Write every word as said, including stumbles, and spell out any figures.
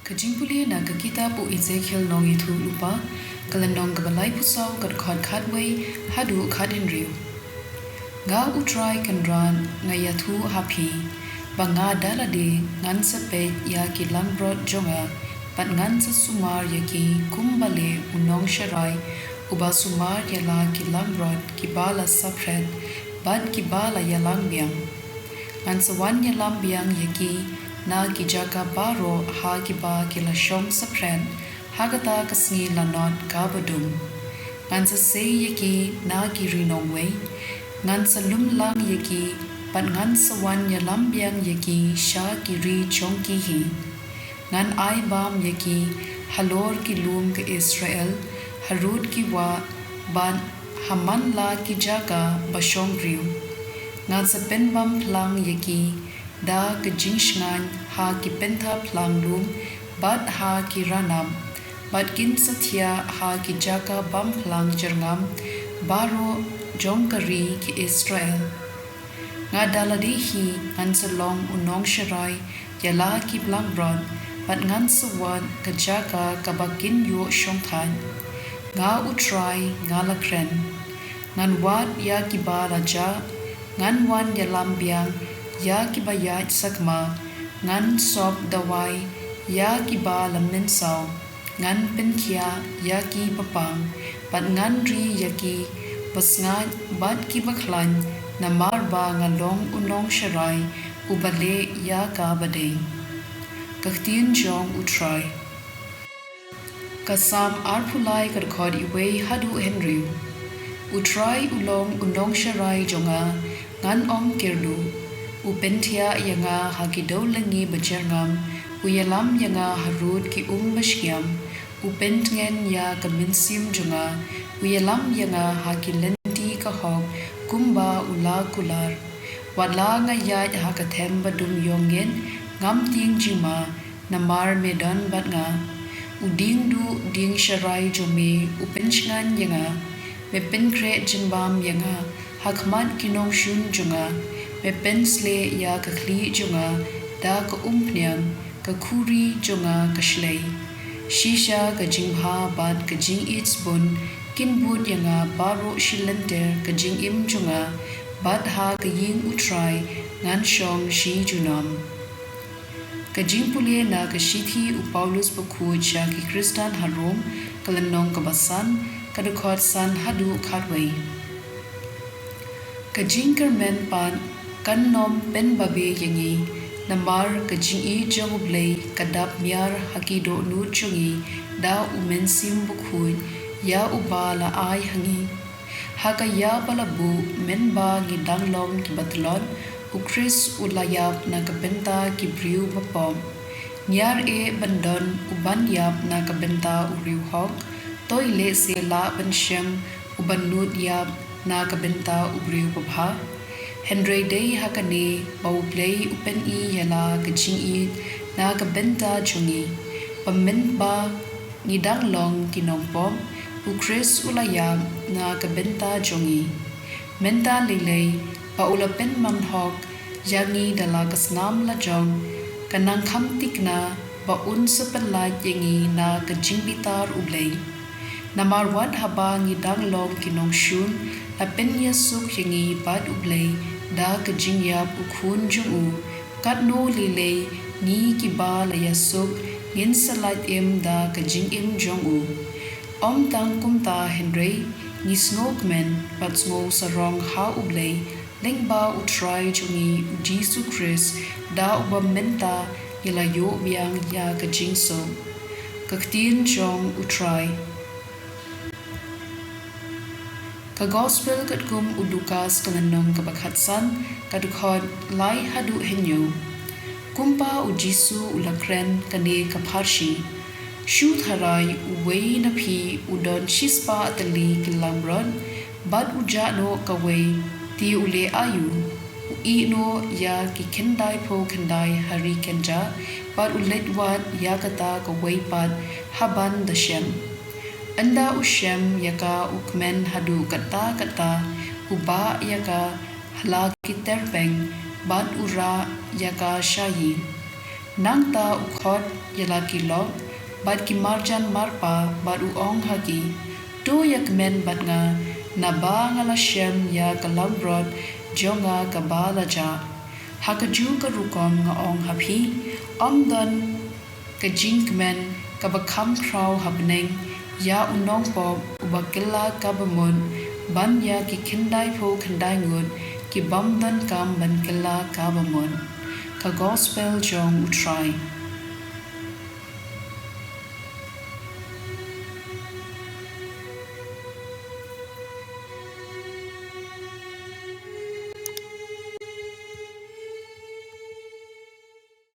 Ka jingpule na ka kitab u Ezekiel Nongïathuhlypa, ka lynnong kaba laiphew saw, ka dkhot khatwei haduh khathynriew. Nga U Trai Kynrad nga ïathuh ha phi, ba nga da lade ngan sa peit ïa ki langbrot jong nga, bad ngan sa sumar ïa ki kum balei u nongsharai uba sumar ïa la ki langbrot kiba la saphriang bad kiba la ïalang biang. Ngan sa wan ïalam biang ïa ki na ki jaka baroh ha kiba ki la shong saphriang ha kata ka sngi lanot kaba dum. Ngan sa sei ïa ki na ki ri nongwei, ngan sa lum lang ïa ki, bad ngan sa wan ïalam biang ïa ki sha ki ri jong ki hi. Ngan ai bam ïa ki halor ki lum ka Israel, harud ki wah, bad ha man la ki jaka ba shong briew. Ngan sa pynbam phlang ïa ki da ka jingshngaiñ ha ki pynthor phlang lum, bad ha ki ranab, bad kin sa thiah ha ki jaka bam phlang jyrngam baroh jong ka ri ka Israel. Nga da lade hi ngan sa long u nongsharai ïa la ki langbrot, bad ngan sa wad ka jaka kaba kin ïoh shongthait. Nga U Trai nga la kren. Ngan wad ïa kiba la jah, ngan wan ïalam biang ïa kiba ïaid sakma, ngan sop dawai ïa kiba la mynsaw, ngan pynkhiah ïa ki bapang, bad ngan ri ïa ki basngap bad ki bakhlaiñ, namar ba nga long u nongsharai uba leh ïa kaba dei. Ka ktien jong U Trai. Ka Salm arphew lai, ka dkhot iwei haduh hynriew. U Trai u long u nongsharai jong nga, ngan ym kyrduh. U pynthiah ïa nga ha ki dewlynngi ba jyrngam, u ïalam ïa nga harud ki um ba shngaiñ. U pyntngen ïa ka mynsiem jong nga, u ïalam ïa nga ha ki lynti ka hok kumba u la kular. Wat la nga ïaid ha ka them ba dum ïong ngeit, ngam tieng jingma, namar me don bad nga. U dieng duh dieng sharai jong me u pynshngaiñ ïa nga. Me pynkhreh jingbam ïa nga ha khmat ki nongshun jong nga. Me pynsleh ïa ka khlieh jong nga da ka umphniang, ka khuri jong nga ka shlei. Shisha ka jingbha bad ka jingieit sbun kin bud ïa nga baroh shi lynter ka jingim jong nga, bad ha ka ïing U Trai ngan shong shi junom. Ka jingpule na ka shithi u Paulus bakhuid sha ki Khristan ha Rom, ka lynnong kaba san, ka dkhot san haduh khatwei. Ka jingkyrmen pat kan ym pynbabe ïa ngi, namar ka jingïeit jong U Blei ka dap miar ha ki dohnud jong ngi da U Mynsiem Bakhuid ïa uba la ai ha ngi. Ha ka ïa ba la buh mynba ngi dang long kiba tlot, U Khrist u la ïap na ka bynta ki briew bapop. Ñiar eh ban don u ban ïap na ka bynta u riewhok, to i lehse lah ban shem u ban nud ïap na ka bynta u briew babha. Hynrei dei ha kane ba U Blei u pyni ïa la ka jingïeit na ka bynta jong ngi, ba mynba ngi dang long ki nongpop, U Khrist u la ïap na ka bynta jong ngi. Mynta lei lei ba u la pynman hok ïa ngi da la ka snam la jong, ka nang kham thikna ba un sa pynlait ïa ngi na ka jingbitar U Blei. Namar wat haba ngi dang long ki nongshun, la pynïasuk ïa ngi bad U Blei da ka jingïap U Khun jong u, katno lei lei ngi kiba la ïasuk ngin sa lait im da ka jingim jong u. Ym tang kumta hynrei, ngi sngewkmen bad sngewsarong ha U Blei lyngba U Trai jong ngi U Jisu Khrist, da uba mynta ngi la ïoh biang ïa ka jingsuk. Ka ktien jong U Trai. Ka Gospel katkum u Lukas, ka lynnong kaba khatsan, ka dkhot lai haduh hynñiew. Kumba U Jisu u la kren kane ka pharshi, shu tharai uwei na phi u don shispah tylli ki langbrot, bad u jah noh kawei, te u leh aïu? U ïeh noh ïa ki khyndai phew khyndai ha ri kynjah, bad u leit wad ïa kata kawei pat ha ban da shem. Ynda u shem ïa ka, u kmen haduh katta katta, u bah ïa ka ha la ki tyrpeng, bad u rah ïa ka sha ïing. Nangta u khot ïa la ki lok bad ki marjan marpa, bad u ong ha ki, To ïakmen bad nga, naba nga la shem ïa ka langbrot jong nga kaba la jah. Ha kajuh ka rukom nga ong ha phi, ym don ka jingkmen kaba kham khraw ha bneng ïa u nongpop uba kylla kaba mut, ban ïa ki khyndaiphew khyndai ngut ki bym donkam ban kylla kaba mut. Ka Gospel jong U Trai.